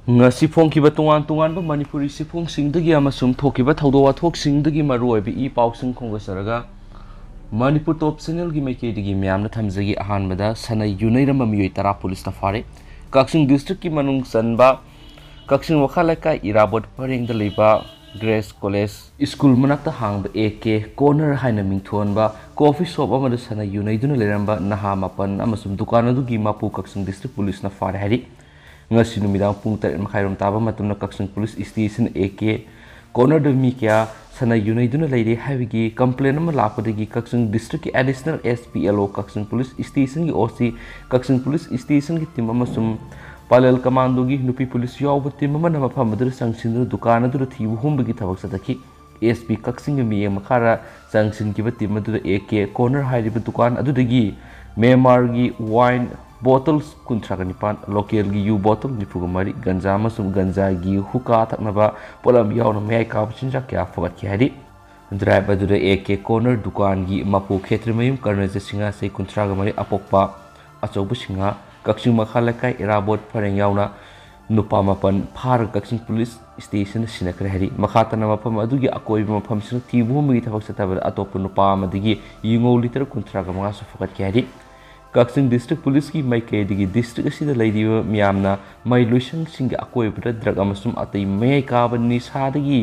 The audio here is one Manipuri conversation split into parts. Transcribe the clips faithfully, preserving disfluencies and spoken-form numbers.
ꯉꯁꯤ ꯐꯣꯡꯈꯤꯕ ꯇꯣꯉꯥꯟ ꯇꯣꯉꯥꯟꯕ ꯃꯅꯤꯄꯨꯔꯤ ꯆꯦꯐꯣꯡꯁꯤꯡꯗꯒꯤ ꯑꯃꯁꯨꯡ ꯊꯣꯛꯈꯤꯕ ꯊꯧꯗꯣꯛ ꯋꯥꯊꯣꯛꯁꯤꯡꯗꯒꯤ ꯃꯔꯨꯑꯣꯏꯕ ꯏ ꯄꯥꯎꯁꯤꯡ ꯈꯣꯝꯒꯠꯆꯔꯒ ꯃꯅꯤꯄꯨꯔ ꯇꯣꯞ ꯆꯦꯅꯦꯜꯒꯤ ꯃꯥꯏꯀꯩꯗꯒꯤ ꯃꯌꯥꯝꯅ ꯊꯝꯖꯒꯦ꯫ ꯑꯍꯥꯟꯕꯗ ꯁꯥꯟꯅ ꯌꯨꯅꯩꯔꯝꯕ ꯃꯤꯑꯣꯏ ꯇꯔꯥ ꯄꯨꯂꯤꯁꯅ ꯐꯥꯔꯦ꯫ ꯀꯛꯆꯤꯡ ꯗꯤꯁꯇ꯭ꯔꯤꯛꯀꯤ ꯃꯅꯨꯡ ꯆꯟꯕ ꯀꯛꯆꯤꯡ ꯋꯥꯈꯥ ꯂꯩꯀꯥꯏ ꯏꯔꯥꯕꯣꯠ ꯄꯔꯦꯡꯗ ꯂꯩꯕ ꯒ꯭ꯔꯦꯁ ꯀꯣꯂꯦꯖ ꯁ꯭ꯀꯨꯜ ꯃꯅꯥꯛꯇ ꯍꯥꯡꯕ ꯑꯦ ꯀꯦ ꯀꯣꯔꯅꯔ ꯍꯥꯏꯅ ꯃꯤꯡꯊꯣꯟꯕ ꯀꯣꯐꯤ ꯁꯣꯞ ꯑꯃꯗ ꯁꯥꯟꯅ ꯌꯨꯅꯩꯗꯨꯅ ꯂꯩꯔꯝꯕ ꯅꯍꯥ ꯃꯥꯄꯟ ꯑꯃꯁꯨꯡ ꯗꯨꯀꯥꯟ ꯑꯗꯨꯒꯤ ꯃꯄꯨ ꯀꯛꯆꯤꯡ ꯗꯤꯁꯇ꯭ꯔꯤꯛ ꯄꯨꯂꯤꯁꯅ ꯐꯥꯔꯦ ꯍꯥꯏꯔꯤ꯫ ꯉꯁꯤ ꯅꯨꯃꯤꯗꯥꯡ ꯄꯨꯡ ꯇꯔꯦꯠ ꯃꯈꯥꯏꯔꯣꯝ ꯇꯥꯕ ꯃꯇꯝꯗ ꯀꯛꯆꯤꯡ ꯄꯨꯂꯤꯁ ꯁ꯭ꯇꯦꯁꯟ ꯑꯦ ꯀꯦ ꯀꯣꯔꯅꯔꯗ ꯃꯤ ꯀꯌꯥ ꯁꯥꯟꯅ ꯌꯨꯅꯩꯗꯨꯅ ꯂꯩꯔꯦ ꯍꯥꯏꯕꯒꯤ ꯀꯝꯄ꯭ꯂꯦꯟ ꯑꯃ ꯂꯥꯛꯄꯗꯒꯤ ꯀꯛꯆꯤꯡ ꯗꯤꯁꯇ꯭ꯔꯤꯛꯀꯤ ꯑꯦꯗꯤꯁꯅꯦꯜ ꯑꯦꯁ ꯄꯤ ꯑꯦꯜ ꯑꯣ ꯀꯛꯆꯤꯡ ꯄꯨꯂꯤꯁ ꯁ꯭ꯇꯦꯁꯟꯒꯤ ꯑꯣ ꯁꯤ, ꯀꯛꯆꯤꯡ ꯄꯨꯂꯤꯁ ꯁ꯭ꯇꯦꯁꯟꯒꯤ ꯇꯤꯝ ꯑꯃꯁꯨꯡ ꯄꯥꯂꯦꯜ ꯀꯃꯥꯟꯗꯣꯒꯤ ꯅꯨꯄꯤ ꯄꯨꯂꯤꯁ ꯌꯥꯎꯕ ꯇꯤꯝ ꯑꯃꯅ ꯃꯐꯝ ꯑꯗꯨꯗ ꯆꯪꯁꯤꯟꯗꯨꯅ ꯗꯨꯀꯥꯟ ꯑꯗꯨꯗ ꯊꯤꯕ ꯍꯨꯝꯕꯒꯤ ꯊꯕꯛ ꯆꯠꯊꯈꯤ꯫ ꯑꯦꯁ ꯄꯤ ꯀꯛꯆꯤꯡꯒꯤ ꯃꯤꯠꯌꯦꯡ ꯃꯈꯥꯗ ꯆꯪꯁꯤꯟꯈꯤꯕ ꯇꯤꯝ ꯑꯗꯨꯗ ꯑꯦ ꯀꯦ ꯀꯣꯔꯅꯔ ꯍꯥꯏꯔꯤꯕ ꯗꯨꯀꯥꯟ ꯑꯗꯨꯗꯒꯤ ꯃ꯭ꯌꯥꯟꯃꯥꯔꯒꯤ ꯋꯥꯏꯟ ꯕꯣꯇꯜꯁ ꯀꯨꯟꯊ꯭ꯔꯥꯒ ꯅꯤꯄꯥꯟ, ꯂꯣꯀꯦꯜꯒꯤ ꯌꯨ ꯕꯣꯇꯜ ꯅꯤꯐꯨꯒ ꯃꯔꯤ, ꯒꯟꯖꯥ ꯑꯃꯁꯨꯡ ꯒꯟꯖꯥꯒꯤ ꯍꯨꯀꯥ ꯊꯛꯅꯕ ꯄꯣꯠꯂꯝ ꯌꯥꯎꯅ ꯃꯌꯥꯏ ꯀꯥꯕ ꯆꯤꯟꯖꯥꯛ ꯀꯌꯥ ꯐꯒꯠꯈꯤ ꯍꯥꯏꯔꯤ꯫ ꯗ꯭ꯔꯥꯏꯚ ꯑꯗꯨꯗ ꯑꯦ ꯀꯦ ꯀꯣꯔꯅꯔ ꯗꯨꯀꯥꯟꯒꯤ ꯃꯄꯨ ꯈꯦꯇ꯭ꯔꯤꯃꯌꯨꯝ ꯀꯔꯅꯖꯤꯠ ꯁꯤꯡꯍ, ꯆꯍꯤ ꯀꯨꯟꯊ꯭ꯔꯥꯒ ꯃꯔꯤ ꯑꯄꯣꯛꯄ ꯑꯆꯧꯕ ꯁꯤꯡꯍ, ꯀꯛꯆꯤꯡ ꯃꯈꯥ ꯂꯩꯀꯥꯏ ꯏꯔꯥꯕꯣꯠ ꯄꯔꯦꯡ ꯌꯥꯎꯅ ꯅꯨꯄꯥ ꯃꯥꯄꯟ ꯐꯥꯔꯒ ꯀꯛꯆꯤꯡ ꯄꯨꯂꯤꯁ ꯁ꯭ꯇꯦꯁꯟꯗ ꯁꯤꯟꯅꯈ꯭ꯔꯦ ꯍꯥꯏꯔꯤ꯫ ꯃꯈꯥ ꯇꯥꯅ ꯃꯐꯝ ꯑꯗꯨꯒꯤ ꯑꯀꯣꯏꯕ ꯃꯐꯝꯁꯤꯡ ꯊꯤꯕ ꯍꯨꯝꯕꯒꯤ ꯊꯕꯛ ꯆꯠꯊꯕꯗ ꯑꯇꯣꯞꯄ ꯅꯨꯄꯥ ꯑꯃꯗꯒꯤ ꯌꯨꯉꯧ ꯂꯤꯇꯔ ꯀꯨꯟꯊ꯭ꯔꯥꯒ ꯃꯉꯥꯁꯨ ꯐꯒꯠꯈꯤ ꯍꯥꯏꯔꯤ꯫ ꯀꯛꯆꯤꯡ ꯗꯤꯁꯇ꯭ꯔꯤꯛ ꯄꯨꯂꯤꯁꯀꯤ ꯃꯥꯏꯀꯩꯗꯒꯤ ꯗꯤꯁꯇ꯭ꯔꯤꯛ ꯑꯁꯤꯗ ꯂꯩꯔꯤꯕ ꯃꯤꯌꯥꯝꯅ ꯃꯍꯩ ꯂꯣꯏꯁꯪꯁꯤꯡꯒꯤ ꯑꯀꯣꯏꯕꯗ ꯗ꯭ꯔꯒ ꯑꯃꯁꯨꯡ ꯑꯇꯩ ꯃꯌꯥꯏ ꯀꯥꯕ ꯅꯤꯁꯥꯗꯒꯤ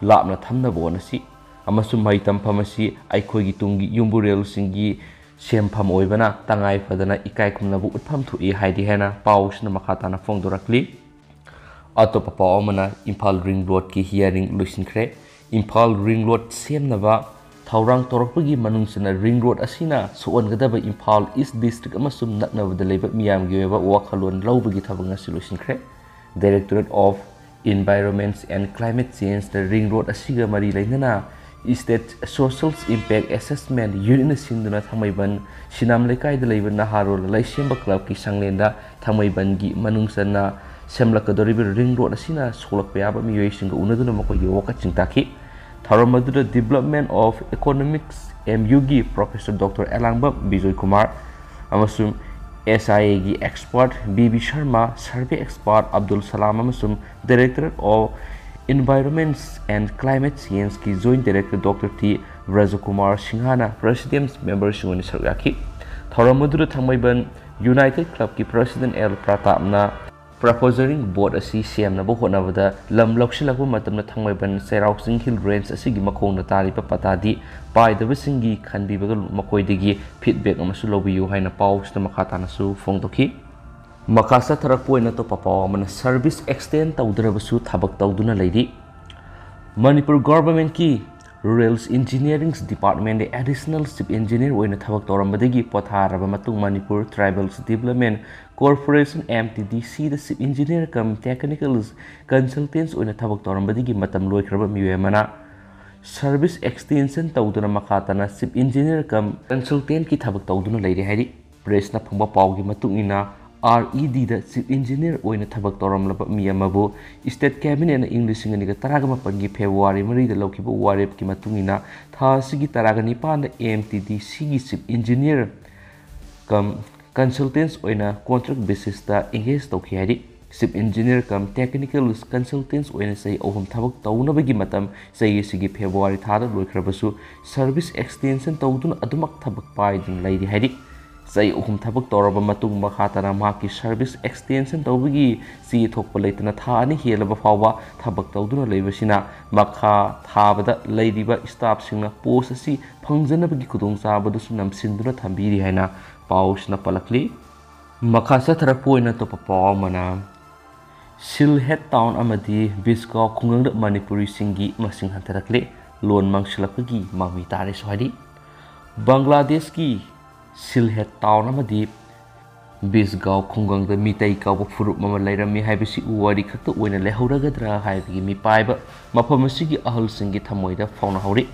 ꯂꯥꯞꯅ ꯊꯝꯅꯕ ꯍꯣꯠꯅꯁꯤ ꯑꯃꯁꯨꯡ ꯃꯍꯩ ꯇꯝꯐꯝ ꯑꯁꯤ ꯑꯩꯈꯣꯏꯒꯤ ꯇꯨꯡꯒꯤ ꯌꯨꯝꯕꯨꯔꯦꯜꯁꯤꯡꯒꯤ ꯁꯦꯟꯐꯝ ꯑꯣꯏꯕꯅ ꯇꯉꯥꯏ ꯐꯗꯅ ꯏꯀꯥꯏ ꯈꯨꯝꯅꯕ ꯎꯠꯐꯝ ꯊꯣꯛꯏ ꯍꯥꯏꯗꯤ ꯍꯥꯏꯅ ꯄꯥꯎꯁꯤꯅ ꯃꯈꯥ ꯇꯥꯅ ꯐꯣꯡꯗꯣꯔꯛꯂꯤ꯫ ꯑꯇꯣꯞꯄ ꯄꯥꯎ ꯑꯃꯅ ꯏꯝꯐꯥꯜ ꯔꯤꯡ ꯔꯣꯗꯀꯤ ꯍꯤꯌꯥꯔꯤꯡ ꯂꯣꯏꯁꯤꯟꯈ꯭ꯔꯦ꯫ ꯏꯝꯐꯥꯜ ꯔꯤꯡ ꯔꯣꯗ ꯁꯦꯝꯅꯕ ꯊꯧꯔꯥꯡ ꯇꯧꯔꯛꯄꯒꯤ ꯃꯅꯨꯡ ꯆꯟꯅ ꯔꯤꯡ ꯔꯣꯗ ꯑꯁꯤꯅ ꯁꯣꯛꯍꯟꯒꯗꯕ ꯏꯝꯐꯥꯜ ꯏꯁ ꯗꯤꯁꯇ꯭ꯔꯤꯛ ꯑꯃꯁꯨꯡ ꯅꯛꯅꯕꯗ ꯂꯩꯕ ꯃꯤꯌꯥꯝꯒꯤ ꯑꯣꯏꯕ ꯋꯥꯈꯜꯂꯣꯟ ꯂꯧꯕꯒꯤ ꯊꯕꯛ ꯉꯁꯤ ꯂꯣꯏꯁꯤꯟꯈ꯭ꯔꯦ꯫ Directorate of Environment and Climate Changeꯅ ꯔꯤꯡ ꯔꯣꯗ ꯑꯁꯤꯒ ꯃꯔꯤ ꯂꯩꯅꯅ State Social Impact Assessment Unitꯅ ꯁꯤꯟꯗꯨꯅ ꯊꯥꯡꯃꯩꯕꯟ ꯁꯤꯅꯥꯝ ꯂꯩꯀꯥꯏꯗ ꯂꯩꯕ ꯅꯍꯥꯔꯣꯜ ꯂꯩꯁꯦꯝꯕ ꯀ꯭ꯂꯕꯀꯤ ꯁꯪꯂꯦꯟꯗ ꯊꯥꯡꯃꯩꯕꯟꯒꯤ ꯃꯅꯨꯡ ꯆꯟꯅ ꯁꯦꯝꯂꯛꯀꯗꯧꯔꯤꯕ ꯔꯤꯡ ꯔꯣꯗ ꯑꯁꯤꯅ ꯁꯣꯛꯂꯛꯄ ꯌꯥꯕ ꯃꯤꯑꯣꯏꯁꯤꯡꯒ ꯎꯅꯗꯨꯅ ꯃꯈꯣꯏꯒꯤ ꯋꯥꯀꯠꯁꯤꯡ ꯇꯥꯈꯤ꯫ ꯊꯧꯔꯝ ꯑꯗꯨꯗ Development of Economics M Uꯒꯤ Professor Doctor ꯑꯦꯂꯥꯡꯕꯝ ꯕꯤꯖꯣꯏ ꯀꯨꯃꯥꯔ ꯑꯃꯁꯨꯡ ꯑꯦꯁ ꯑꯥꯏ ꯑꯦꯒꯤ expert B B Sarma, survey expert Abdul Salam ꯑꯃꯁꯨꯡ Director of Environment and Climate Changeꯀꯤ Joint Director Doctor T Brajakumar ꯁꯤꯡꯍꯅ ꯄ꯭ꯔꯦꯁꯤꯗꯦꯟꯁ ꯃꯦꯝꯕꯔꯁꯤꯡ ꯑꯣꯏꯅ ꯁꯔꯨꯛ ꯌꯥꯈꯤ꯫ ꯊꯧꯔꯝ ꯑꯗꯨꯗ ꯊꯥꯡꯃꯩꯕꯟ ꯌꯨꯅꯥꯏꯇꯦꯗ ꯀ꯭ꯂꯕꯀꯤ ꯄ꯭ꯔꯦꯁꯤꯗꯦꯟꯠ ꯑꯦꯜ ꯄ꯭ꯔꯇꯥꯞꯅ ꯄ꯭ꯔꯄꯣꯖꯔꯤꯡ ꯕꯣꯔꯗ ꯑꯁꯤ ꯁꯦꯝꯅꯕ ꯍꯣꯠꯅꯕꯗ ꯂꯝ ꯂꯧꯁꯤꯜꯂꯛꯄ ꯃꯇꯝꯗ ꯊꯥꯡꯃꯩꯕꯟ ꯆꯩꯔꯥꯎ ꯆꯤꯡ ꯍꯤꯜ ꯔꯦꯟꯖ ꯑꯁꯤꯒꯤ ꯃꯈꯣꯡꯗ ꯇꯥꯔꯤꯕ ꯄꯇꯥꯗꯤ ꯄꯥꯏꯗꯕꯁꯤꯡꯒꯤ ꯈꯟꯕꯤꯕꯒ ꯃꯈꯣꯏꯗꯒꯤ ꯐꯤꯗꯕꯦꯛ ꯑꯃꯁꯨ ꯂꯧꯕꯤꯌꯨ ꯍꯥꯏꯅ ꯄꯥꯎꯁꯤꯗ ꯃꯈꯥ ꯇꯥꯅꯁꯨ ꯐꯣꯡꯗꯣꯛꯈꯤ꯫ ꯃꯈꯥ ꯆꯠꯊꯔꯛꯄ ꯑꯣꯏꯅ ꯑꯇꯣꯞꯄ ꯄꯥꯎ ꯑꯃꯅ ꯁꯔꯚꯤꯁ ꯑꯦꯛꯁꯇꯦꯟ ꯇꯧꯗ꯭ꯔꯕꯁꯨ ꯊꯕꯛ ꯇꯧꯗꯨꯅ ꯂꯩꯔꯤ꯫ ꯃꯅꯤꯄꯨꯔ ꯒꯣꯚꯔꯟꯃꯦꯟꯠꯀꯤ ꯔꯨꯔꯦꯜ ꯏꯟꯖꯤꯅꯤꯌꯥꯔꯤꯡ ꯗꯤꯄꯥꯔꯠꯃꯦꯟꯠꯇ ꯑꯦꯗꯤꯁꯅꯦꯜ ꯆꯤꯐ ꯏꯟꯖꯤꯅꯤꯌꯥꯔ ꯑꯣꯏꯅ ꯊꯕꯛ ꯇꯧꯔꯝꯕꯗꯒꯤ ꯄꯣꯊꯥꯔꯕ ꯃꯇꯨꯡ Manipur tribals development corporation, M T D ꯁꯤꯗ chief engineer cum technical consultants ꯑꯣꯏꯅ ꯊꯕꯛ ꯇꯧꯔꯝꯕꯗꯒꯤ ꯃꯇꯝ ꯂꯣꯏꯈ꯭ꯔꯕ ꯃꯤꯑꯣꯏ ꯑꯃꯅ ꯁꯔꯚꯤꯁ ꯑꯦꯛꯁꯇꯦꯟꯁꯟ ꯇꯧꯗꯨꯅ ꯃꯈꯥ ꯇꯥꯅ ꯆꯤꯐ ꯏꯟꯖꯤꯅꯤꯌꯥꯔ ꯀꯝ ꯀꯟꯁꯜꯇꯦꯟꯠꯀꯤ ꯊꯕꯛ ꯇꯧꯗꯨꯅ ꯂꯩꯔꯤ ꯍꯥꯏꯔꯤ꯫ ꯄ꯭ꯔꯦꯁꯅ ꯐꯪꯕ ꯄꯥꯎꯒꯤ ꯃꯇꯨꯡ ꯏꯟꯅ, ꯑꯥꯔ ꯏ ꯗꯤꯗ ꯆꯤꯐ ꯏꯟꯖꯤꯅꯤꯌꯥꯔ ꯑꯣꯏꯅ ꯊꯕꯛ ꯇꯧꯔꯝꯂꯕ ꯃꯤ ꯑꯃꯕꯨ ꯁ꯭ꯇꯦꯠ ꯀꯦꯕꯤꯅꯦꯠꯅ ꯏꯪ ꯂꯤꯁꯤꯡ ꯑꯅꯤꯒ ꯇꯔꯥꯒ ꯃꯥꯄꯟꯒꯤ ꯐꯦꯕ꯭ꯔꯨꯋꯥꯔꯤ ꯃꯔꯤꯗ ꯂꯧꯈꯤꯕ ꯋꯥꯔꯦꯞꯀꯤ ꯃꯇꯨꯡ ꯏꯟꯅ ꯊꯥ ꯑꯁꯤꯒꯤ ꯇꯔꯥꯒ ꯅꯤꯄꯥꯟꯗ ꯑꯦꯝ ꯇꯤ ꯗꯤ ꯁꯤꯒꯤ ꯆꯤꯐ ꯏꯟꯖꯤꯅꯤꯌꯥꯔ ꯀꯝ ꯀꯟꯁꯜꯇꯦꯟꯁ ꯑꯣꯏꯅ ꯀꯣꯟꯇ꯭ꯔꯦꯛ ꯕꯦꯁꯤꯁꯇ ꯑꯦꯡꯒꯦꯖ ꯇꯧꯈꯤ ꯍꯥꯏꯔꯤ꯫ Chief engineer cum technical consultants ꯑꯣꯏꯅ ꯆꯍꯤ ꯑꯍꯨꯝ ꯊꯕꯛ ꯇꯧꯅꯕꯒꯤ ꯃꯇꯝ ꯆꯍꯤ ꯑꯁꯤꯒꯤ ꯐꯦꯕ꯭ꯔꯨꯋꯥꯔꯤ ꯊꯥꯗ ꯂꯣꯏꯈ꯭ꯔꯕꯁꯨ ꯁꯔꯚꯤꯁ ꯑꯦꯛꯁꯇꯦꯟꯁꯟ ꯇꯧꯗꯨꯅ ꯑꯗꯨꯃꯛ ꯊꯕꯛ ꯄꯥꯏꯗꯨꯅ ꯂꯩꯔꯤ ꯍꯥꯏꯔꯤ꯫ ꯆꯍꯤ ꯑꯍꯨꯝ ꯊꯕꯛ ꯇꯧꯔꯕ ꯃꯇꯨꯡ ꯃꯈꯥ ꯇꯥꯅ ꯃꯍꯥꯛꯀꯤ ꯁꯔꯚꯤꯁ ꯑꯦꯛꯁꯇꯦꯟꯁꯟ ꯇꯧꯕꯒꯤ ꯆꯦ ꯊꯣꯛꯄ ꯂꯩꯇꯅ ꯊꯥ ꯑꯅꯤ ꯍꯦꯜꯂꯕ ꯐꯥꯎꯕ ꯊꯕꯛ ꯇꯧꯗꯨꯅ ꯂꯩꯕꯁꯤꯅ ꯃꯈꯥ ꯊꯥꯕꯗ ꯂꯩꯔꯤꯕ ꯁ꯭ꯇꯥꯐꯁꯤꯡꯅ ꯄꯣꯁ ꯑꯁꯤ ꯐꯪꯖꯅꯕꯒꯤ ꯈꯨꯗꯣꯡꯆꯥꯕꯗꯨꯁꯨ ꯅꯝꯁꯤꯟꯗꯨꯅ ꯊꯝꯕꯤꯔꯤ ꯍꯥꯏꯅ ꯄꯥꯎꯁꯤꯅ ꯄꯜꯂꯛꯂꯤ꯫ ꯃꯈꯥ ꯆꯠꯊꯔꯛꯄ ꯑꯣꯏꯅ ꯑꯇꯣꯞꯄ ꯄꯥꯎ ꯑꯃꯅ, ꯁꯤꯜꯍꯦꯠ ꯇꯥꯎꯟ ꯑꯃꯗꯤ ꯕꯤꯁꯒꯥꯎ ꯈꯨꯡꯒꯪꯗ ꯃꯅꯤꯄꯨꯔꯤꯁꯤꯡꯒꯤ ꯃꯁꯤꯡ ꯍꯟꯊꯔꯛꯂꯦ, ꯂꯣꯟ ꯃꯥꯡꯁꯤꯜꯂꯛꯄꯒꯤ ꯃꯃꯤ ꯇꯥꯔꯦꯁꯨ ꯍꯥꯏꯔꯤ꯫ ꯕꯪꯒ꯭ꯂꯥꯗꯦꯁꯀꯤ ꯁꯤꯜꯍꯦꯠ ꯇꯥꯎꯟ ꯑꯃꯗꯤ ꯕꯤꯁꯒꯥꯎ ꯈꯨꯡꯒꯪꯗ ꯃꯤꯇꯩ ꯀꯧꯕ ꯐꯨꯔꯨꯞ ꯑꯃ ꯂꯩꯔꯝꯃꯤ ꯍꯥꯏꯕꯁꯤ ꯋꯥꯔꯤ ꯈꯛꯇ ꯑꯣꯏꯅ ꯂꯩꯍꯧꯔꯒꯗ꯭ꯔꯥ ꯍꯥꯏꯕꯒꯤ ꯃꯤꯄꯥꯏꯕ ꯃꯐꯝ ꯑꯁꯤꯒꯤ ꯑꯍꯜꯁꯤꯡꯒꯤ ꯊꯃꯣꯏꯗ ꯐꯥꯎꯅꯍꯧꯔꯤ꯫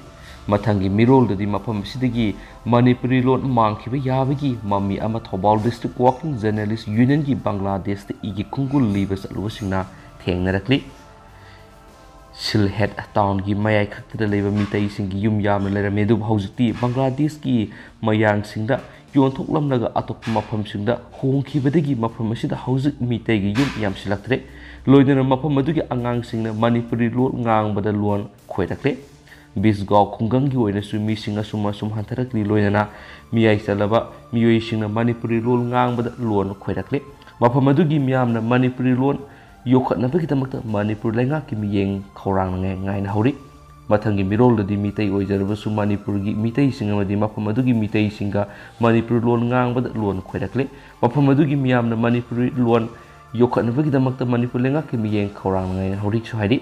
ꯃꯊꯪꯒꯤ ꯃꯤꯔꯣꯜꯗꯗꯤ ꯃꯐꯝ ꯑꯁꯤꯗꯒꯤ ꯃꯅꯤꯄꯨꯔꯤ ꯂꯣꯟ ꯃꯥꯡꯈꯤꯕ ꯌꯥꯕꯒꯤ ꯃꯃꯤ ꯑꯃ ꯊꯧꯕꯥꯜ ꯗꯤꯁꯇ꯭ꯔꯤꯛ ꯋꯥꯔꯀꯤꯡ ꯖꯔꯅꯦꯂꯤꯁ ꯌꯨꯅꯤꯌꯟꯒꯤ ꯕꯪꯒ꯭ꯂꯥꯗꯦꯁꯇ ꯏꯒꯤ ꯈꯣꯡꯒꯨꯜ ꯂꯤꯕ ꯆꯠꯂꯨꯕꯁꯤꯡꯅ ꯊꯦꯡꯅꯔꯛꯂꯤ꯫ ꯁꯤꯜꯍꯦꯠ ꯇꯥꯎꯟꯒꯤ ꯃꯌꯥꯏ ꯈꯛꯇꯗ ꯂꯩꯕ ꯃꯤꯇꯩꯁꯤꯡꯒꯤ ꯌꯨꯝ ꯌꯥꯝꯅ ꯂꯩꯔꯝꯃꯤ, ꯑꯗꯨꯕꯨ ꯍꯧꯖꯤꯛꯇꯤ ꯕꯪꯒ꯭ꯂꯥꯗꯦꯁꯀꯤ ꯃꯌꯥꯡꯁꯤꯡꯗ ꯌꯣꯟꯊꯣꯛꯂꯝꯂꯒ ꯑꯇꯣꯞꯄ ꯃꯐꯝꯁꯤꯡꯗ ꯍꯣꯡꯈꯤꯕꯗꯒꯤ ꯃꯐꯝ ꯑꯁꯤꯗ ꯍꯧꯖꯤꯛ ꯃꯤꯇꯩꯒꯤ ꯌꯨꯝ ꯌꯥꯝꯁꯤꯜꯂꯛꯇ꯭ꯔꯦ꯫ ꯂꯣꯏꯅꯅ ꯃꯐꯝ ꯑꯗꯨꯒꯤ ꯑꯉꯥꯡꯁꯤꯡꯅ ꯃꯅꯤꯄꯨꯔꯤ ꯂꯣꯟ ꯉꯥꯡꯕꯗ ꯂꯣꯟ ꯈꯣꯏꯔꯛꯂꯦ꯫ ꯕꯤꯁꯒꯥꯎ ꯈꯨꯡꯒꯪꯒꯤ ꯑꯣꯏꯅꯁꯨ ꯃꯤꯁꯤꯡ ꯑꯁꯨꯝ ꯑꯁꯨꯝ ꯍꯟꯊꯔꯛꯂꯤ, ꯂꯣꯏꯅꯅ ꯃꯤꯌꯥꯏ ꯆꯜꯂꯕ ꯃꯤꯑꯣꯏꯁꯤꯡꯅ ꯃꯅꯤꯄꯨꯔꯤ ꯂꯣꯟ ꯉꯥꯡꯕꯗ ꯂꯣꯟ ꯈꯣꯏꯔꯛꯂꯦ꯫ ꯃꯐꯝ ꯑꯗꯨꯒꯤ ꯃꯤꯌꯥꯝꯅ ꯃꯅꯤꯄꯨꯔꯤ ꯂꯣꯟ ꯌꯣꯛꯈꯠꯅꯕꯒꯤꯗꯃꯛꯇ ꯃꯅꯤꯄꯨꯔ ꯂꯩꯉꯥꯛꯀꯤ ꯃꯤꯠꯌꯦꯡ ꯈꯧꯔꯥꯡꯅ ꯉꯥꯏꯅꯍꯧꯔꯤ꯫ ꯃꯊꯪꯒꯤ ꯃꯤꯔꯣꯜꯗꯗꯤ ꯃꯤꯇꯩ ꯑꯣꯏꯖꯔꯕꯁꯨ ꯃꯅꯤꯄꯨꯔꯒꯤ ꯃꯤꯇꯩꯁꯤꯡ ꯑꯃꯗꯤ ꯃꯐꯝ ꯑꯗꯨꯒꯤ ꯃꯤꯇꯩꯁꯤꯡꯒ ꯃꯅꯤꯄꯨꯔꯤ ꯂꯣꯟ ꯉꯥꯡꯕꯗ ꯂꯣꯟ ꯈꯣꯏꯔꯛꯂꯦ꯫ ꯃꯐꯝ ꯑꯗꯨꯒꯤ ꯃꯤꯌꯥꯝꯅ ꯃꯅꯤꯄꯨꯔꯤ ꯂꯣꯟ ꯌꯣꯛꯈꯠꯅꯕꯒꯤꯗꯃꯛꯇ ꯃꯅꯤꯄꯨꯔ ꯂꯩꯉꯥꯛꯀꯤ ꯃꯤꯠꯌꯦꯡ ꯈꯧꯔꯥꯡꯅ ꯉꯥꯏꯅꯍꯧꯔꯤꯁꯨ ꯍꯥꯏꯔꯤ꯫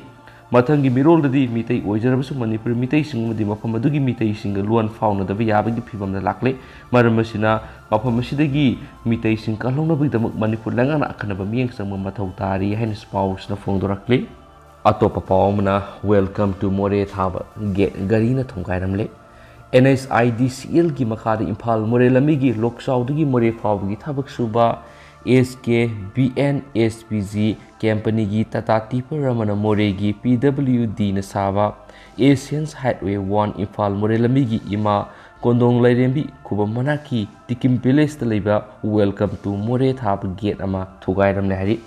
ꯃꯊꯪꯒꯤ ꯃꯤꯔꯣꯜꯗꯗꯤ ꯃꯤꯇꯩ ꯑꯣꯏꯖꯔꯕꯁꯨ ꯃꯅꯤꯄꯨꯔ ꯃꯤꯇꯩꯁꯤꯡ ꯑꯃꯗꯤ ꯃꯐꯝ ꯑꯗꯨꯒꯤ ꯃꯤꯇꯩꯁꯤꯡꯒ ꯂꯣꯟ ꯐꯥꯎꯅꯗꯕ ꯌꯥꯕꯒꯤ ꯐꯤꯕꯝꯗ ꯂꯥꯛꯂꯦ꯫ ꯃꯔꯝ ꯑꯁꯤꯅ ꯃꯐꯝ ꯑꯁꯤꯗꯒꯤ ꯃꯤꯇꯩꯁꯤꯡ ꯀꯜꯍꯧꯅꯕꯒꯤꯗꯃꯛ ꯃꯅꯤꯄꯨꯔ ꯂꯩꯉꯥꯛꯅ ꯑꯈꯟꯅꯕ ꯃꯤꯠꯌꯦꯡ ꯆꯪꯕ ꯃꯊꯧ ꯇꯥꯔꯤ ꯍꯥꯏꯅꯁꯨ ꯄꯥꯎꯁꯤꯅ ꯐꯣꯡꯗꯣꯔꯛꯂꯤ꯫ ꯑꯇꯣꯞꯄ ꯄꯥꯎ ꯑꯃꯅ, Welcome to ꯃꯣꯔꯦ ꯊꯥꯕ ꯒꯦꯠ ꯒꯥꯔꯤꯅ ꯊꯣꯝꯒꯥꯏꯔꯝꯂꯦ꯫ ꯑꯦꯟ ꯑꯩꯆ ꯑꯥꯏ ꯗꯤ ꯁꯤ ꯑꯦꯜꯒꯤ ꯃꯈꯥꯗ ꯏꯝꯐꯥꯜ ꯃꯣꯔꯦ ꯂꯝꯕꯤꯒꯤ ꯂꯣꯛꯆꯥꯎꯗꯒꯤ ꯃꯣꯔꯦ ꯐꯥꯎꯕꯒꯤ ꯊꯕꯛ ꯁꯨꯕ S K B N S P G ꯀꯦꯝꯄꯅꯤꯒꯤ ꯇꯥꯇꯥ ꯇꯤꯄꯔ ꯑꯃꯅ ꯃꯣꯔꯦꯒꯤ ꯄꯤ ꯗꯕ꯭ꯂꯤꯌꯨ ꯗꯤꯅ ꯁꯥꯕ ꯑꯦꯁꯤꯌꯟꯁ ꯍꯥꯏꯠꯋꯦ ꯋꯥꯟ ꯏꯝꯐꯥꯜ ꯃꯣꯔꯦ ꯂꯝꯕꯤꯒꯤ ꯏꯃꯥ ꯀꯣꯟꯗꯣꯡ ꯂꯥꯏꯔꯦꯝꯕꯤ ꯈꯨꯕꯝ ꯃꯅꯥꯛꯀꯤ ꯇꯤꯀꯤꯝ ꯚꯤꯂꯦꯖꯇ ꯂꯩꯕ Welcome to ꯃꯣꯔꯦ ꯊꯥꯕ ꯒꯦꯠ ꯑꯃ ꯊꯨꯒꯥꯏꯔꯝꯂꯦ ꯍꯥꯏꯔꯤ꯫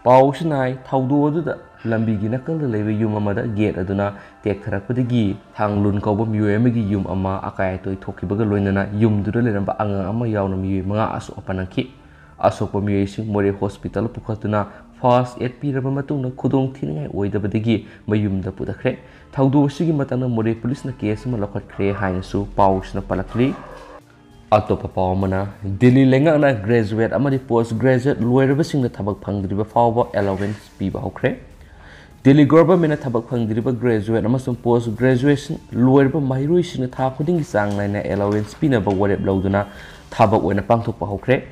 ꯄꯥꯎ ꯑꯁꯤꯅ ꯍꯥꯏ, ꯊꯧꯗꯣꯛ ꯑꯗꯨꯗ ꯂꯝꯕꯤꯒꯤ ꯅꯥꯀꯜꯗ ꯂꯩꯕ ꯌꯨꯝ ꯑꯃꯗ ꯒꯦꯠ ꯑꯗꯨꯅ ꯇꯦꯛꯊꯔꯛꯄꯗꯒꯤ ꯊꯥꯡꯂꯨꯟ ꯀꯧꯕ ꯃꯤꯑꯣꯏ ꯑꯃꯒꯤ ꯌꯨꯝ ꯑꯃ ꯑꯀꯥꯏ ꯑꯇꯣꯏ ꯊꯣꯛꯈꯤꯕꯒ ꯂꯣꯏꯅꯅ ꯌꯨꯝꯗꯨꯗ ꯂꯩꯔꯝꯕ ꯑꯉꯥꯡ ꯑꯃ ꯌꯥꯎꯅ ꯃꯤꯑꯣꯏ ꯃꯉꯥ ꯑꯁꯣꯛ ꯑꯄꯟ ꯅꯪꯈꯤ꯫ ꯑꯁꯣꯛꯄ ꯃꯤꯑꯣꯏꯁꯤꯡ ꯃꯣꯔꯦ ꯍꯣꯁꯄꯤꯇꯥꯜ ꯄꯨꯈꯠꯇꯨꯅ ꯐꯥꯔꯁ ꯑꯦꯗ ꯄꯤꯔꯕ ꯃꯇꯨꯡꯗ ꯈꯨꯗꯣꯡ ꯊꯤꯅꯤꯡꯉꯥꯏ ꯑꯣꯏꯗꯕꯗꯒꯤ ꯃꯌꯨꯝꯗ ꯄꯨꯊꯈ꯭ꯔꯦ꯫ ꯊꯧꯗꯣꯛ ꯑꯁꯤꯒꯤ ꯃꯇꯥꯡꯗ ꯃꯣꯔꯦ ꯄꯨꯂꯤꯁꯅ ꯀꯦꯁ ꯑꯃ ꯂꯧꯈꯠꯈ꯭ꯔꯦ ꯍꯥꯏꯅꯁꯨ ꯄꯥꯎꯁꯤꯅ ꯄꯜꯂꯛꯂꯤ꯫ ꯑꯇꯣꯞꯄ ꯄꯥꯎ ꯑꯃꯅ, ꯗꯤꯜꯂꯤ ꯂꯩꯉꯥꯛꯅ ꯒ꯭ꯔꯦꯖꯨꯋꯦꯠ ꯑꯃꯗꯤ ꯄꯣꯁ ꯒ꯭ꯔꯦꯖꯨꯋꯦꯠ ꯂꯣꯏꯔꯕꯁꯤꯡꯗ ꯊꯕꯛ ꯐꯪꯗ꯭ꯔꯤꯕ ꯐꯥꯎꯕ ꯑꯦꯂꯥꯎꯋꯦꯟꯁ ꯄꯤꯕ ꯍꯧꯈ꯭ꯔꯦ꯫ ꯗꯤꯜꯂꯤ ꯒꯣꯚꯔꯟꯃꯦꯟꯠꯅ ꯊꯕꯛ ꯐꯪꯗ꯭ꯔꯤꯕ ꯒ꯭ꯔꯦꯖꯨꯋꯦꯠ ꯑꯃꯁꯨꯡ ꯄꯣꯁ ꯒ꯭ꯔꯦꯖꯨꯋꯦꯁꯟ ꯂꯣꯏꯔꯕ ꯃꯍꯩꯔꯣꯏꯁꯤꯡꯅ ꯊꯥ ꯈꯨꯗꯤꯡꯒꯤ ꯆꯥꯡ ꯅꯥꯏꯅ ꯑꯦꯂꯥꯎꯋꯦꯟꯁ ꯄꯤꯅꯕ ꯋꯥꯔꯦꯞ ꯂꯧꯗꯨꯅ ꯊꯕꯛ ꯑꯣꯏꯅ ꯄꯥꯡꯊꯣꯛꯄ ꯍꯧꯈ꯭ꯔꯦ꯫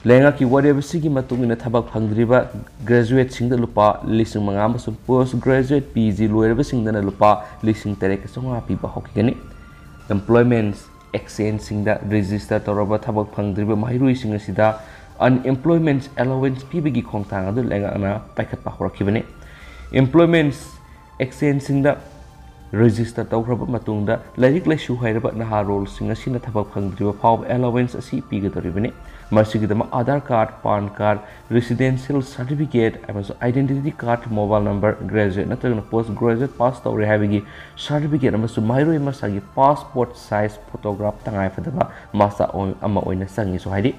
ꯂꯩꯉꯥꯛꯀꯤ ꯋꯥꯔꯦꯞ ꯑꯁꯤꯒꯤ ꯃꯇꯨꯡ ꯏꯟꯅ ꯊꯕꯛ ꯐꯪꯗ꯭ꯔꯤꯕ ꯒ꯭ꯔꯦꯖꯨꯋꯦꯠꯁꯤꯡꯗ ꯂꯨꯄꯥ ꯂꯤꯁꯤꯡ ꯃꯉꯥ ꯑꯃꯁꯨꯡ ꯄꯣꯁ ꯒ꯭ꯔꯦꯖꯨꯋꯦꯠ ꯄꯤ ꯖꯤ ꯂꯣꯏꯔꯕꯁꯤꯡꯗꯅ ꯂꯨꯄꯥ ꯂꯤꯁꯤꯡ ꯇꯔꯦꯠꯀ ꯆꯥꯝꯃꯉꯥ ꯄꯤꯕ ꯍꯧꯈꯤꯒꯅꯤ꯫ ꯑꯦꯝꯄ꯭ꯂꯣꯏꯃꯦꯟꯠ ꯑꯦꯛꯁꯆꯦꯟꯖꯁꯤꯡꯗ ꯔꯦꯖꯤꯁꯇꯔ ꯇꯧꯔꯕ ꯊꯕꯛ ꯐꯪꯗ꯭ꯔꯤꯕ ꯃꯍꯩꯔꯣꯏꯁꯤꯡ ꯑꯁꯤꯗ ꯑꯟꯑꯦꯝꯄ꯭ꯂꯣꯏꯃꯦꯟꯠ ꯑꯦꯂꯥꯎꯋꯦꯟꯁ ꯄꯤꯕꯒꯤ ꯈꯣꯡꯊꯥꯡ ꯑꯗꯨ ꯂꯩꯉꯥꯛꯅ ꯄꯥꯏꯈꯠꯄ ꯍꯧꯔꯛꯈꯤꯕꯅꯤ꯫ ꯑꯦꯝꯄ꯭ꯂꯣꯏꯃꯦꯟꯠ ꯑꯦꯛꯁꯆꯦꯟꯖꯁꯤꯡꯗ ꯔꯦꯖꯤꯁꯇꯔ ꯇꯧꯈ꯭ꯔꯕ ꯃꯇꯨꯡꯗ ꯂꯥꯏꯔꯤꯛ ꯂꯥꯏꯁꯨ ꯍꯩꯔꯕ ꯅꯍꯥꯔꯣꯜꯁꯤꯡ ꯑꯁꯤꯅ ꯊꯕꯛ ꯐꯪꯗ꯭ꯔꯤꯕ ꯐꯥꯎꯕ ꯑꯦꯂꯥꯋꯦꯟꯁ ꯑꯁꯤ ꯄꯤꯒꯗꯧꯔꯤꯕꯅꯤ꯫ ꯃꯁꯤꯒꯤꯗꯃꯛ Aadhaar card, PAN card, residential certificate ꯑꯃꯁꯨꯡ identity card, mobile number, graduate ꯅꯠꯇ꯭ꯔꯒꯅ ꯄꯣꯁ ꯒ꯭ꯔꯦꯖꯨꯑꯦꯠ ꯄꯥꯁ ꯇꯧꯔꯦ ꯍꯥꯏꯕꯒꯤ ꯁꯥꯔꯇꯤꯐꯤꯀꯦꯠ ꯑꯃꯁꯨꯡ ꯃꯍꯩꯔꯣꯏ ꯃꯁꯥꯒꯤ ꯄꯥꯁꯄꯣꯔꯠ ꯁꯥꯏꯖ ꯐꯣꯇꯣꯒ꯭ꯔꯥꯐ ꯇꯉꯥꯏ ꯐꯗꯕ ꯃꯆꯥꯛ ꯑꯣꯏ-, ꯑꯃ ꯑꯣꯏꯅ ꯆꯪꯉꯤꯁꯨ ꯍꯥꯏꯔꯤ꯫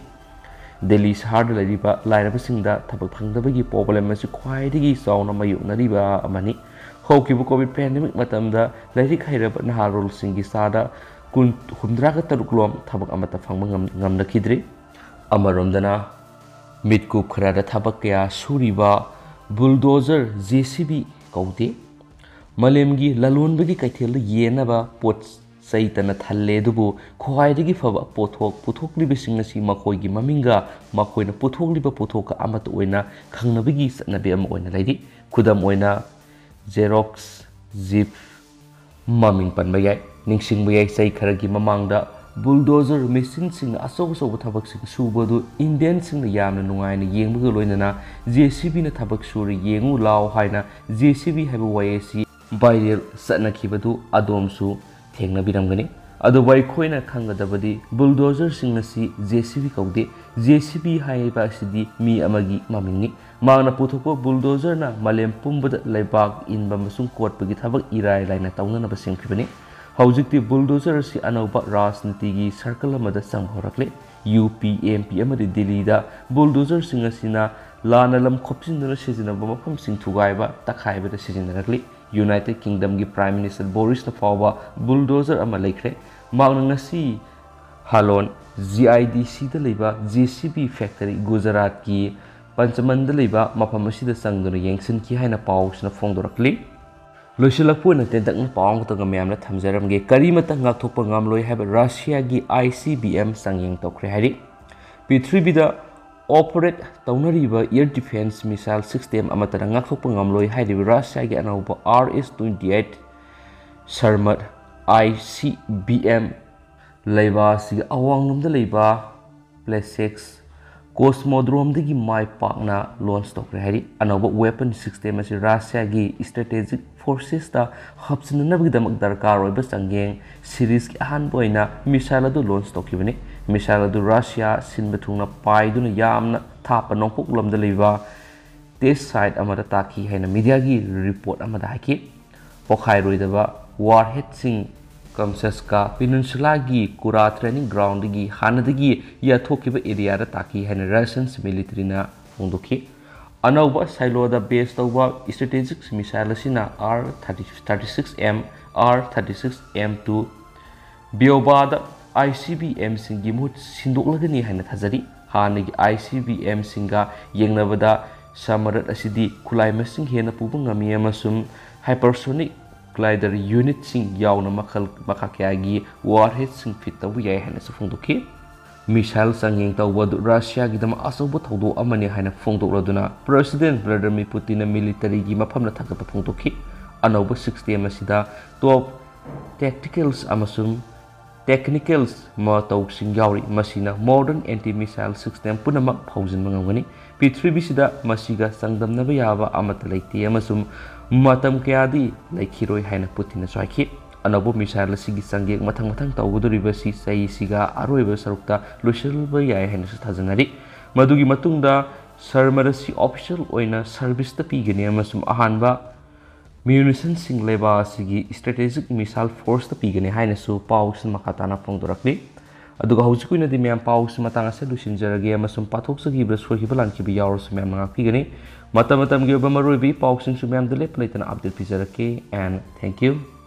ꯗꯦꯜꯂꯤ ꯁꯍꯔꯗ ꯂꯩꯔꯤꯕ ꯂꯥꯏꯔꯕꯁꯤꯡꯗ ꯊꯕꯛ ꯐꯪꯗꯕꯒꯤ ꯄ꯭ꯔꯣꯕ꯭ꯂꯦꯝ ꯑꯁꯤ ꯈ꯭ꯋꯥꯏꯗꯒꯤ ꯆꯥꯎꯅ ꯃꯥꯌꯣꯛꯅꯔꯤꯕ ꯑꯃꯅꯤ꯫ ꯍꯧꯈꯤꯕ ꯀꯣꯚꯤꯗ ꯄꯦꯟꯗꯦꯃꯤꯛ ꯃꯇꯝꯗ ꯂꯥꯏꯔꯤꯛ ꯍꯩꯔꯕ ꯅꯍꯥꯔꯣꯜꯁꯤꯡꯒꯤ ꯆꯥꯗ ꯀꯨꯟ, ꯍꯨꯝꯗ꯭ꯔꯥꯒ ꯇꯔꯨꯛ ꯂꯣꯝ ꯊꯕꯛ ꯑꯃꯠꯇ ꯐꯪꯕ ꯉꯝ-, ꯉꯝꯅꯈꯤꯗ꯭ꯔꯤ꯫ ꯑꯃꯔꯣꯝꯗꯅ ꯃꯤꯠꯀꯨꯞ ꯈꯔꯗ ꯊꯕꯛ ꯀꯌꯥ ꯁꯨꯔꯤꯕ ꯕꯨꯜꯗꯣꯖꯔ, ꯖꯦ ꯁꯤ ꯕꯤ ꯀꯧꯗꯦ꯫ ꯃꯥꯂꯦꯝꯒꯤ ꯂꯂꯣꯟꯕꯒꯤ ꯀꯩꯊꯦꯜꯗ ꯌꯦꯟꯅꯕ ꯄꯣꯠ ꯆꯩꯇꯅ ꯊꯜꯂꯦ, ꯑꯗꯨꯕꯨ ꯈ꯭ꯋꯥꯏꯗꯒꯤ ꯐꯕ ꯄꯣꯠꯊꯣꯛ ꯄꯨꯊꯣꯛꯂꯤꯕꯁꯤꯡ ꯑꯁꯤ ꯃꯈꯣꯏꯒꯤ ꯃꯃꯤꯡꯒ ꯃꯈꯣꯏꯅ ꯄꯨꯊꯣꯛꯂꯤꯕ ꯄꯣꯠꯊꯣꯛꯀ ꯑꯃꯠꯇ ꯑꯣꯏꯅ ꯈꯪꯅꯕꯒꯤ ꯆꯠꯅꯕꯤ ꯑꯃ ꯑꯣꯏꯅ ꯂꯩꯔꯤ꯫ ꯈꯨꯗꯝ ꯑꯣꯏꯅ, ꯖꯦꯔꯣꯛꯁ, ꯖꯤꯞ, ꯃꯃꯤꯡ ꯄꯟꯕ ꯌꯥꯏ꯫ ꯅꯤꯡꯁꯤꯡꯕ ꯌꯥꯏ, ꯆꯍꯤ ꯈꯔꯒꯤ ꯃꯃꯥꯡꯗ ꯕꯨꯜꯗꯣꯖꯔ ꯃꯦꯆꯤꯟꯁꯤꯡꯅ ꯑꯆꯧ ꯑꯆꯧꯕ ꯊꯕꯛꯁꯤꯡ ꯁꯨꯕ ꯑꯗꯨ ꯏꯟꯗꯤꯌꯟꯁꯤꯡꯅ ꯌꯥꯝꯅ ꯅꯨꯡꯉꯥꯏꯅ ꯌꯦꯡꯕꯒ ꯂꯣꯏꯅꯅ "ꯖꯦ ꯁꯤ ꯕꯤꯅ ꯊꯕꯛ ꯁꯨꯔꯦ, ꯌꯦꯡꯉꯨ ꯂꯥꯎ" ꯍꯥꯏꯅ ꯖꯦ ꯁꯤ ꯕꯤ ꯍꯥꯏꯕ ꯋꯥꯍꯩ ꯑꯁꯤ ꯚꯥꯏꯔꯦꯜ ꯆꯠꯅꯈꯤꯕꯗꯨ ꯑꯗꯣꯝꯁꯨ ꯊꯦꯡꯅꯕꯤꯔꯝꯒꯅꯤ꯫ ꯑꯗꯨꯕꯨ ꯑꯩꯈꯣꯏꯅ ꯈꯪꯒꯗꯕꯗꯤ, ꯕꯨꯜꯗꯣꯖꯔꯁꯤꯡ ꯑꯁꯤ ꯖꯦ ꯁꯤ ꯕꯤ ꯀꯧꯗꯦ꯫ ꯖꯦ ꯁꯤ ꯕꯤ ꯍꯥꯏꯕ ꯑꯁꯤꯗꯤ ꯃꯤ ꯑꯃꯒꯤ ꯃꯃꯤꯡꯅꯤ꯫ ꯃꯍꯥꯛꯅ ꯄꯨꯊꯣꯛꯄ ꯕꯨꯜꯗꯣꯖꯔꯅ ꯃꯥꯂꯦꯝ ꯄꯨꯝꯕꯗ ꯂꯩꯕꯥꯛ ꯏꯟꯕ ꯑꯃꯁꯨꯡ ꯀꯣꯠꯄꯒꯤ ꯊꯕꯛ ꯏꯔꯥꯏ ꯂꯥꯏꯅ ꯇꯧꯅꯅꯕ ꯁꯦꯝꯈꯤꯕꯅꯤ꯫ ꯍꯧꯖꯤꯛꯇꯤ ꯕꯨꯜꯗꯣꯖꯔ ꯑꯁꯤ ꯑꯅꯧꯕ ꯔꯥꯖꯅꯤꯇꯤꯒꯤ ꯁꯔꯀꯜ ꯑꯃꯗ ꯆꯪꯕ ꯍꯧꯔꯛꯂꯦ꯫ ꯌꯨ ꯄꯤ, ꯑꯦꯝ ꯄꯤ ꯑꯃꯗꯤ ꯗꯤꯜꯂꯤꯗ ꯕꯨꯜꯗꯣꯖꯔꯁꯤꯡ ꯑꯁꯤꯅ ꯂꯥꯟꯅ ꯂꯝ ꯈꯣꯞꯆꯤꯟꯗꯨꯅ ꯁꯤꯖꯤꯟꯅꯕ ꯃꯐꯝꯁꯤꯡ ꯊꯨꯒꯥꯏꯕ, ꯇꯛꯈꯥꯏꯕꯗ ꯁꯤꯖꯤꯟꯅꯔꯛꯂꯤ꯫ ꯌꯨꯅꯥꯏꯇꯦꯗ ꯀꯤꯡꯗꯝꯒꯤ ꯄ꯭ꯔꯥꯏꯝ ꯃꯤꯅꯤꯁꯇꯔ ꯕꯣꯔꯤꯁꯅ ꯐꯥꯎꯕ ꯕꯨꯜꯗꯣꯖꯔ ꯑꯃ ꯂꯩꯈ꯭ꯔꯦ꯫ ꯃꯍꯥꯛꯅ ꯉꯁꯤ ꯍꯥꯂꯣꯟ, ꯖꯤ ꯑꯥꯏ ꯗꯤ ꯁꯤꯗ ꯂꯩꯕ ꯖꯦ ꯁꯤ ꯕꯤ ꯐꯦꯛꯇꯔꯤ, ꯒꯨꯖꯔꯥꯠꯀꯤ ꯄꯟꯆꯃꯟꯗ ꯂꯩꯕ ꯃꯐꯝ ꯑꯁꯤꯗ ꯆꯪꯗꯨꯅ ꯌꯦꯡꯁꯤꯟꯈꯤ ꯍꯥꯏꯅ ꯄꯥꯎꯁꯤꯅ ꯐꯣꯡꯗꯣꯔꯛꯂꯤ꯫ ꯂꯣꯏꯁꯤꯜꯂꯛꯄ ꯑꯣꯏꯅ ꯇꯦꯟꯇꯛꯅ ꯄꯥꯎ ꯑꯃꯈꯛꯇꯪꯒ ꯃꯌꯥꯝꯅ ꯊꯝꯖꯔꯝꯒꯦ꯫ ꯀꯔꯤꯃꯠꯇ ꯉꯥꯛꯊꯣꯛꯄ ꯉꯝꯂꯣꯏ ꯍꯥꯏꯕ ꯔꯁꯤꯌꯥꯒꯤ ꯑꯥꯏ ꯁꯤ ꯕꯤ ꯑꯦꯝ ꯆꯥꯡꯌꯦꯡ ꯇꯧꯈ꯭ꯔꯦ ꯍꯥꯏꯔꯤ꯫ ꯄ꯭ꯔꯤꯊꯤꯕꯤꯗ ꯑꯣꯄꯔꯦꯠ ꯇꯧꯅꯔꯤꯕ ꯑꯦꯌꯔ ꯗꯤꯐꯦꯟꯁ ꯃꯤꯁꯥꯏꯜ ꯁꯤꯁꯇꯦꯝ ꯑꯃꯠꯇꯅ ꯉꯥꯛꯊꯣꯛꯄ ꯉꯝꯂꯣꯏ ꯍꯥꯏꯔꯤꯕ ꯔꯁꯤꯌꯥꯒꯤ ꯑꯅꯧꯕ R S twenty eight Sarmat I C B M ꯂꯩꯕꯥꯛ ꯑꯁꯤꯒꯤ ꯑꯋꯥꯡꯂꯣꯝꯗ ꯂꯩꯕ ꯄ꯭ꯂꯦꯁꯦꯛꯁ ꯀꯣꯁꯃꯣꯗ꯭ꯔꯣꯝꯗꯒꯤ ꯃꯥꯏ ꯄꯥꯛꯅ ꯂꯣꯟꯆ ꯇꯧꯈ꯭ꯔꯦ ꯍꯥꯏꯔꯤ꯫ ꯑꯅꯧꯕ ꯋꯦꯄꯟ ꯁꯤꯁꯇꯦꯝ ꯑꯁꯤ ꯔꯁꯤꯌꯥꯒꯤ ꯁ꯭ꯇ꯭ꯔꯦꯇꯦꯖꯤꯛ ꯐꯣꯔꯁꯦꯁꯇ ꯍꯥꯞꯆꯤꯟꯅꯅꯕꯒꯤꯗꯃꯛ ꯗꯔꯀꯥꯔ ꯑꯣꯏꯕ ꯆꯥꯡꯌꯦꯡ ꯁꯤꯔꯤꯁꯀꯤ ꯑꯍꯥꯟꯕ ꯑꯣꯏꯅ ꯃꯤꯁꯥꯏꯜ ꯑꯗꯨ ꯂꯣꯟꯆ ꯇꯧꯈꯤꯕꯅꯤ꯫ ꯃꯤꯁꯥꯏꯜ ꯑꯗꯨ ꯔꯁꯤꯌꯥ ꯁꯤꯟꯕ ꯊꯨꯡꯅ ꯄꯥꯏꯗꯨꯅ ꯌꯥꯝꯅ ꯊꯥꯞꯄ ꯅꯣꯡꯄꯣꯛ ꯂꯝꯗ ꯂꯩꯕ ꯇꯦꯁ ꯁꯥꯏꯠ ꯑꯃꯗ ꯇꯥꯈꯤ ꯍꯥꯏꯅ ꯃꯤꯗꯤꯌꯥꯒꯤ ꯔꯤꯄꯣꯔꯠ ꯑꯃꯗ ꯍꯥꯏꯈꯤ꯫ ꯄꯣꯈꯥꯏꯔꯣꯏꯗꯕ ꯋꯥꯔꯍꯦꯠꯁꯤꯡ ꯀꯝꯁꯦꯁꯀꯥ ꯄꯤꯅꯤꯟꯁꯨꯂꯥꯒꯤ ꯀꯨꯔꯥ ꯇ꯭ꯔꯦꯅꯤꯡ ꯒ꯭ꯔꯥꯎꯟꯗꯒꯤ ꯍꯥꯟꯅꯗꯒꯤ ꯌꯥꯊꯣꯛꯈꯤꯕ ꯑꯦꯔꯤꯌꯥꯗ ꯇꯥꯈꯤ ꯍꯥꯏꯅ ꯔꯁꯤꯌꯟꯁ ꯃꯤꯂꯤꯇꯔꯤꯅ ꯐꯣꯡꯗꯣꯛꯈꯤ꯫ ꯑꯅꯧꯕ ꯁꯥꯏꯂꯣꯗ ꯕꯦꯁ ꯇꯧꯕ ꯁ꯭ꯇ꯭ꯔꯦꯇꯦꯖꯤꯛ ꯃꯤꯁꯥꯏꯜ ꯑꯁꯤꯅ R thirty six M, R thirty six M two, ꯕꯤꯌꯣꯕꯥꯗ ꯑꯥꯏ ꯁꯤ ꯕꯤ ꯑꯦꯝꯁꯤꯡꯒꯤ ꯃꯍꯨꯠ ꯁꯤꯟꯗꯣꯛꯂꯒꯅꯤ ꯍꯥꯏꯅ ꯊꯥꯖꯔꯤ꯫ ꯍꯥꯟꯅꯒꯤ ꯑꯥꯏ ꯁꯤ ꯕꯤ ꯑꯦꯝꯁꯤꯡꯒ ꯌꯦꯡꯅꯕꯗ ꯁꯃꯔꯠ ꯑꯁꯤꯗꯤ ꯈꯨꯠꯂꯥꯏ ꯃꯁꯤꯡ ꯍꯦꯟꯅ ꯄꯨꯕ ꯉꯝꯃꯤ ꯑꯃꯁꯨꯡ ꯍꯥꯏꯄꯔꯁꯣꯅꯤꯛ ꯒ꯭ꯂꯥꯏꯗꯔ ꯌꯨꯅꯤꯠꯁꯤꯡ ꯌꯥꯎꯅ ꯃꯈꯜ ꯃꯈꯥ ꯀꯌꯥꯒꯤ ꯋꯥꯔꯍꯦꯠꯁꯤꯡ ꯐꯤꯠ ꯇꯧꯕ ꯌꯥꯏ ꯍꯥꯏꯅꯁꯨ ꯐꯣꯡꯗꯣꯛꯈꯤ꯫ ꯃꯤꯁꯥꯏꯜ ꯆꯥꯡꯌꯦꯡ ꯇꯧꯕ ꯑꯗꯨ ꯔꯁꯤꯌꯥꯒꯤꯗꯃꯛ ꯑꯆꯧꯕ ꯊꯧꯗꯣꯛ ꯑꯃꯅꯤ ꯍꯥꯏꯅ ꯐꯣꯡꯗꯣꯛꯂꯗꯨꯅ ꯄ꯭ꯔꯦꯁꯤꯗꯦꯟꯠ ꯚ꯭ꯂꯥꯗꯤꯃꯤꯔ ꯄꯨꯇꯤꯟꯅ ꯃꯤꯂꯤꯇꯔꯤꯒꯤ ꯃꯐꯝꯗ ꯊꯥꯒꯠꯄ ꯐꯣꯡꯗꯣꯛꯈꯤ꯫ ꯑꯅꯧꯕ ꯁꯤꯁꯇꯦꯝ ꯑꯁꯤꯗ ꯇꯣꯞ ꯇꯦꯛꯇꯤꯀꯦꯜꯁ ꯑꯃꯁꯨꯡ ꯇꯦꯛꯅꯤꯀꯦꯜꯁ ꯃꯇꯧꯁꯤꯡ ꯌꯥꯎꯔꯤ꯫ ꯃꯁꯤꯅ ꯃꯣꯗꯔꯟ ꯑꯦꯟꯇꯤ ꯃꯤꯁꯥꯏꯜ ꯁꯤꯁꯇꯦꯝ ꯄꯨꯝꯅꯃꯛ ꯐꯥꯎꯖꯤꯟꯕ ꯉꯝꯒꯅꯤ꯫ ꯄ꯭ꯔꯤꯊꯤꯕꯤꯁꯤꯗ ꯃꯁꯤꯒ ꯆꯥꯡꯗꯝꯅꯕ ꯌꯥꯕ ꯑꯃꯠꯇ ꯂꯩꯇꯦ ꯑꯃꯁꯨꯡ ꯃꯇꯝ ꯀꯌꯥꯗꯤ ꯂꯩꯈꯤꯔꯣꯏ ꯍꯥꯏꯅ ꯄꯨꯇꯤꯟꯅꯁꯨ ꯍꯥꯏꯈꯤ꯫ ꯑꯅꯧꯕ ꯃꯤꯁꯥꯏꯜ ꯑꯁꯤꯒꯤ ꯆꯥꯡꯌꯦꯡ ꯃꯊꯪ ꯃꯊꯪ ꯇꯧꯒꯗꯧꯔꯤꯕ ꯑꯁꯤ ꯆꯍꯤꯁꯤꯒ ꯑꯔꯣꯏꯕ ꯁꯔꯨꯛꯇ ꯂꯣꯏꯁꯤꯜꯕ ꯌꯥꯏ ꯍꯥꯏꯅꯁꯨ ꯊꯥꯖꯅꯔꯤ꯫ ꯃꯗꯨꯒꯤ ꯃꯇꯨꯡꯗ ꯁꯔꯃꯔ ꯑꯁꯤ ꯑꯣꯐꯤꯁꯤꯌꯦꯜ ꯑꯣꯏꯅ ꯁꯔꯚꯤꯁꯇ ꯄꯤꯒꯅꯤ ꯑꯃꯁꯨꯡ ꯑꯍꯥꯟꯕ ꯃ꯭ꯌꯨꯅꯤꯁꯟꯁꯤꯡ ꯂꯩꯕꯥꯛ ꯑꯁꯤꯒꯤ ꯁ꯭ꯇ꯭ꯔꯦꯇꯦꯖꯤꯛ ꯃꯤꯁꯥꯏꯜ ꯐꯣꯔꯁꯇ ꯄꯤꯒꯅꯤ ꯍꯥꯏꯅꯁꯨ ꯄꯥꯎꯁꯤꯡ ꯃꯈꯥ ꯇꯥꯅ ꯐꯣꯡꯗꯣꯔꯛꯂꯤ꯫ ꯑꯗꯨꯒ ꯍꯧꯖꯤꯛꯀꯤ ꯑꯣꯏꯅꯗꯤ ꯃꯌꯥꯝ ꯄꯥꯎꯁꯤ ꯃꯇꯥꯡ ꯑꯁꯤꯗ ꯂꯣꯏꯁꯤꯟꯖꯔꯒꯦ ꯑꯃꯁꯨꯡ ꯄꯥꯊꯣꯛꯆꯈꯤꯕꯗ ꯁꯣꯏꯈꯤꯕ ꯂꯥꯟꯈꯤꯕ ꯌꯥꯎꯔꯁꯨ ꯃꯌꯥꯝꯅ ꯉꯥꯛꯄꯤꯒꯅꯤ꯫ ꯃꯇꯝ ꯃꯇꯝꯒꯤ ꯑꯣꯏꯕ ꯃꯔꯨꯑꯣꯏꯕ ꯄꯥꯎꯁꯤꯡꯁꯨ ꯃꯌꯥꯝꯗ ꯂꯦꯞꯄ ꯂꯩꯇꯅ ꯑꯞꯗꯦꯠ ꯄꯤꯖꯔꯛꯀꯦ꯫ And thank you.